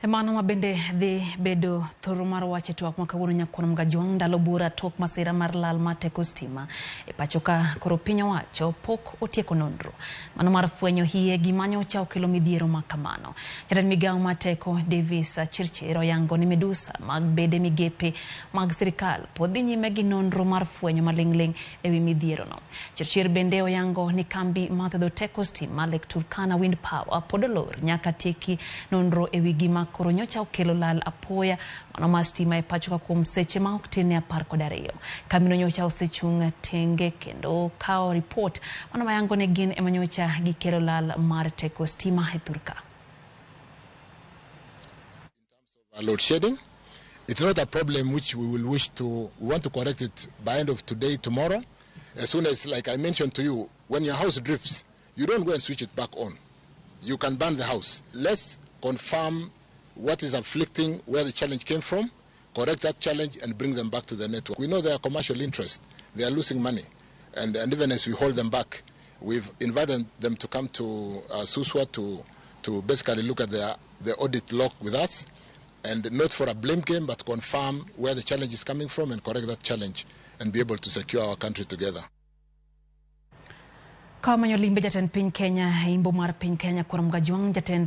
E mano ma bende dhi bedo thoro mar wach e twak ma kawuono nyakwar Mgajwang' ndalo bura tok masira mar lal mar teko stima e pacho ka koro piny owacho pok otieko nonro mano mar fwenyo hie gima nyocha okelo midhiero ma kamano. Jatend migawo mar teko Davis Chirchir oyango ni midusa mag bede migepe mag sirikal pod dhi nyime gi nonro mar fwenyo maling'ling' ewi midhierono. Chirchir bende oyango ni kambi mar thedho teko stima Lake Turkana Wind Power pod olor nyaka tieki nonro ewi gima koro nyocha okelo lal apoya mano mar stima e pacho ka kuom seche ma ok tin ne 12. Kambino nyocha osechung' tenge kendo kawo ripot mano mayango ni gin ema nyocha gikelo lal mar teko stima e thurka. Load shedding. It's not a problem which we will wish to, we want to correct it by end of today, tomorrow. As soon as, like I mentioned to you, when your house drips, you don't go and switch it back on. You can burn the house. Let's confirm what is afflicting, where the challenge came from, correct that challenge and bring them back to the network. We know their commercial interest. They are losing money. And even as we hold them back, we've invited them to come to Suswa to basically look at the audit log with us, and not for a blame game, but confirm where the challenge is coming from and correct that challenge and be able to secure our country together. Ka wamanyo limbe jatend piny Kenya e imbo mar piny Kenya kuom Mgajwang' jatend